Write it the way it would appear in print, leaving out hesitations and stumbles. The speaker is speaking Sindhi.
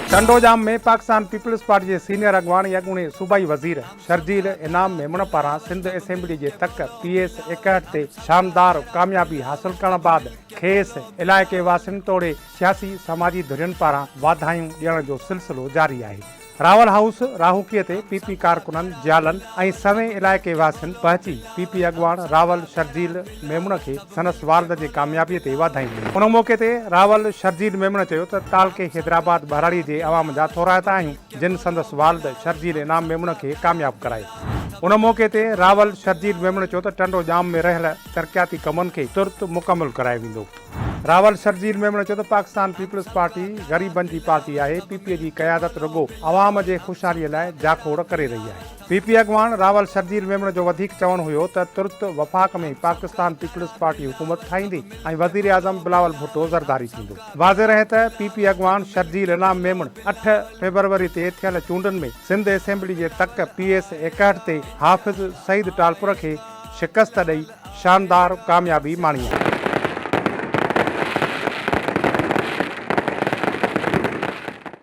ٽنڊوڄام ۾ پاڪستان پيپلز پارٽي جي سينيئر اڳواڻ ۽ اڳوڻي صوبائي وزير شرجيل انعام ميمڻ پاران سنڌ اسيمبلي جي تڪ پي ايس 61 تي شاندار ڪاميابي حاصل ڪرڻ بعد کيس علائقي واسين توڙي سياسي سماجي ڌرين پاران واڌايون ڏيڻ جو سلسلو جاري آهي. راول هائوس راهوڪي تي پي پي ڪارڪنن، جيالن ۽ سوين علائقي واسين پهچي پي پي اڳواڻ راول شرجيل ميمڻ کي سندس والد جي ڪاميابي تي واڌايون ڏنيون. ان موقعي تي راول شرجيل ميمڻ چيو ته تعلقي حيدرآباد ٻهراڙي جي عوام جا ٿورائتا آهيون جن سندس والد شرجيل انعام ميمڻ کي ڪامياب ڪرايو. ان موقعي تي راول شرجيل ميمڻ چيو ته ٽنڊو ڄام ۾ رهيل ترقياتي ڪمن کي ترت مڪمل ڪرايو ويندو. راول شرجيل ميمڻ چيو ته پاڪستان پيپلز پارٽي غريبن جي پارٽي آهي، پي پي جي قيادت رڳو عوام جي خوشحالي لاء جاکوڙ ڪري رهي آهي. پي پي اڳواڻ راول شرجيل ميمڻ جو وڌيڪ چوڻ هيو ته ترت وفاق ۾ پاڪستان پيپلز پارٽي حڪومت ٺاهيندي ۽ وزيراعظم بلاول ڀٽو زرداري ٿيندو. واضح رهي ته پي پي اڳواڻ شرجيل انعام ميمڻ اٺ فيبروري تي ٿيل چونڊن ۾ سنڌ اسيمبلي جي تڪ پي ايس 61 تي حافظ سعيد ٽالپر کي شڪست ڏئي شاندار ڪاميابي ماڻي آهي.